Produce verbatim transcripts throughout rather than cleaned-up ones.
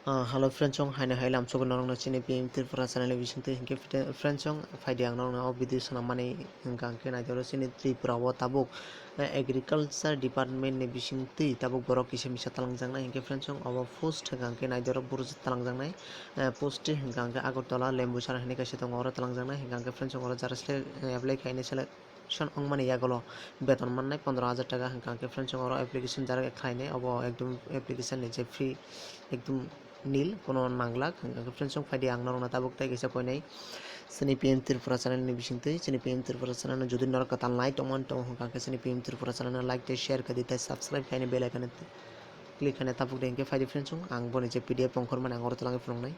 Ah, hello friends, chong haino hai lamsogo norokno chini P M Tripura channel ni bisingtwi. Hinkhe fite-, friends, chong phaidi ang norokno o video swnam mani hwnkha, hinkhe naitoro chini Tripura o tabuk, eh, agriculture department ni bisingtwi tabuk borok kisa misa talangjaknai. Hinkhe friends, chong obo post hwnkha, hinkhe naitoro Buruj talangjaknai, eh, post hwnkha, hinkhe Agartala Lembusara hinwi kaisa tongo, oro talangjaknai. Hinkhe friends, chong oro jara selek, eh, apply khainai selek, selection wngmani yagulo beton mannai pondro hajar taka hwnkha, hinkhe friends, chwng oro application direct khlainai, obo ekdum application ni je free, ekdum nil, kono nanglak. Hwnkha, hinkhe friends, chwng phaidi ang norokno tabuk tei kaisa koinai chini P M Tripura channel ni bisingtwi. Chini P M Tripura channel no jodi norok kwtal nai tongmani tongo hwnkha, hinkhe chini P M Tripura channel no like tei share khaidi tei subscribe khainai bell icon click khainai tabuk de. Hinkhe phaidi friends, chwng ang boni je P D F ongkhormani ang oro twlangwi phunuknai.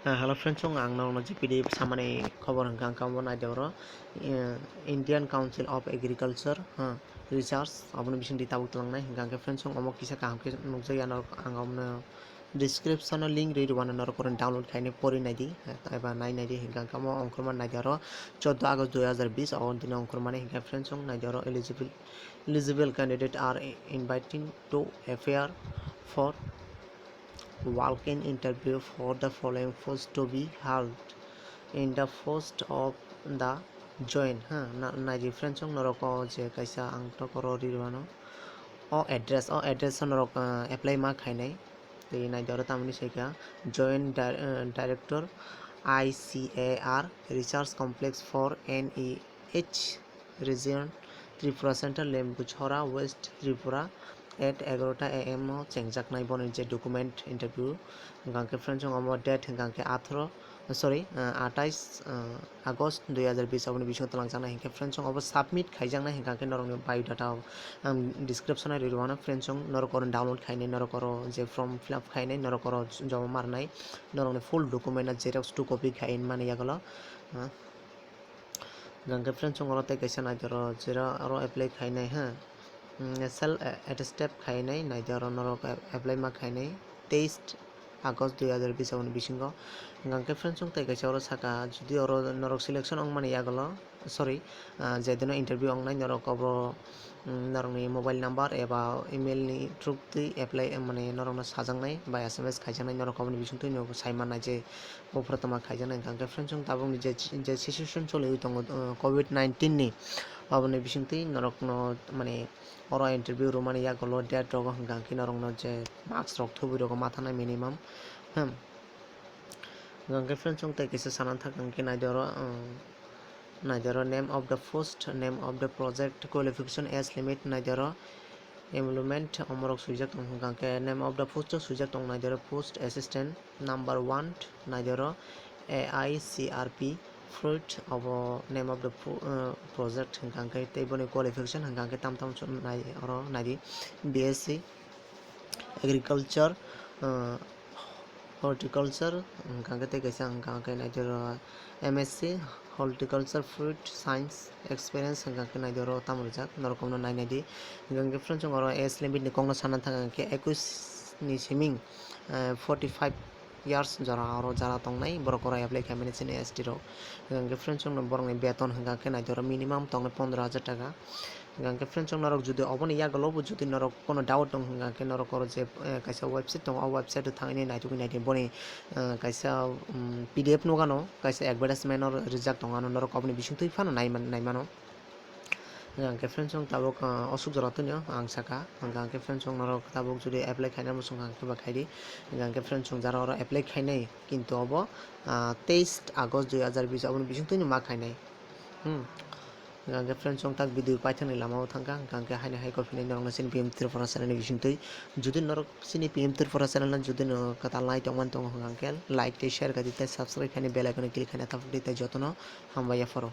Ah, hello friends, chong ang norokno je P D F samani khobor hwnkha, ang kamo naidi oro, eh, Indian Council of Agriculture, ha, Research, aboni bisingtwi tabuk twlangnai hwnkha, hinkhe friends, chong omo kisa kaham khe nukjakya norok, ang omono description o link rwi rwmano, norok oro download khainai pori naidi, eh, eba nai naidi, hwnkha, hinkhe omo ongkhormani naidi oro choddo August dui hajar bish, o dino ongkhormani, hinkhe friends, chong naidi oro eligible, eligible candidate are invited to appear for walk-in interview for the following post to be held in the post of the join, ha, na-, naidi friends, chong norok o je kaisa ang tok oro rwi rwmano. O address, o address o norok, ah, apply ma khainai. Tei naidi oro tamoni saikha joint di-, ah, director I C A R research complex for N E H region, Tripura Center, Lembuchhora, West Tripura, at egarota A M o chengjaknai boni je document interview. Hwnkha, hinkhe friends, chong omo date hwnkha, hinkhe atharo, sorry, ah, atais, ah, August dui hajar bish aboni bisingo twlangjaknai. Hinkhe friends, chong obo submit khaijaknai, hwnkha, hinkhe norokni biodata o ang description o rwi rwmano. Friends, chong norok oro download khainai, norok oro je form fill up khainai, norok oro joma marnai, norokni full document no xerox two copy khai mani yagulo, ah, Hwnkha, hinkhe friends, chwng oro tei kaisa naidi oro, jera oro apply khainai, ha. Mm, self, eh, attested khainai, naidi oro norok, eh, apply ma khainai teis August dui hajar bish ni bisingo. Hwnkha, hinkhe friends, chwng tei kaisa oro saka, jodi oro norok selection wngmani yagulo, sorry, ah, je dino interview wngnai norok obo, mm, norokni mobile number eba email ni through twi apply, eh, mane norokno sajaknai ba S M S khaijaknai, norok oboni bisingtwi no sai mannai je, Buphuru tongma khaijaknai hwnkha, hwnkhe friends, chwng tabukni je, je situation choliwi tongo, uh, covid nineteen ni, aboni bisingtwi norokno, mane, oro interview rwmani yagulo date rogo hwnkha, hwnkhe norokno je mask rok thubui rogo ma thangnai minimum, hmm. Hwnkha, hwnkhe friends, chwng tei kaisa sana thang hwnkhe naidi oro, um, naidi oro name of the post, name of the project, qualification, age limit, naidi oro emolument, omorok swijak tong hwnkha, hwnkhe name of the post o swijak tong naidi oro post assistant. Number one, naidi oro A I C R P fruit, obo name of the pro-, uh, project hwnkha, hwnkhe tei boni qualification hwnkha, hwnkhe tam tam nai oro naidi B S C agriculture, uh, horticulture, hwnkha, hwnkhe tei kaisa hwnkha, hwnkhe naidi oro M S C horticulture fruit science experience hwnkha, hwnkhe naidi oro tamo rijak norok no nai naidi. Hwnkha, hwnkhe friends, chwng oro age limit ni kokno sana thang hwnkhe ekush ni siming, eh, forty five years jora oro jara tongnai borok oro apply khaimani chini S T rok. Hwnkhe friends, chwngno borokni beton hwnkha khe naidi oro minimum tongnai pondro hajar taka. Hwnkhe friends, chwng norok jodi oboni yagulo bo jodi norok kono doubt tong hwnkha khe norok oro je, eh, kaisa website tongo, o website o thangwi naitugwi naidi boni, eh, kaisa, um, P D F nukano, kaisa advertisement o rijak tongo, ano norok oboni bisingtwi phano naiman-, naimano. Hwnkha hwnkhe friends, chwng tabuk, ah, aswk jora tonio ang saka. Hwnkha hwnkhe friends, chwng norok tabuk jodi apply khaina muchung hwnkha khe ba khaidi. Hwnkha hwnkhe friends, chwng jara oro apply khainai, kintu obo, ah, teis August dui hajar bish aboni bisingtwi ma khainai. Hmm. Hwnkha hwnkhe friends, chwng tak video paithakni lama o thangkha. Hwnkha hwnkhe haino hai kophinai norokno chini P M Tripura channel ni bisingtwi. Jodi norok chini P M Tripura channel no jodi no kwtal nai tongmani tongo hwnkha hwnkhe like tei share khaidi tei subscribe khaini bell icon o click khaina taphukdi tei jotono hambai yapharo.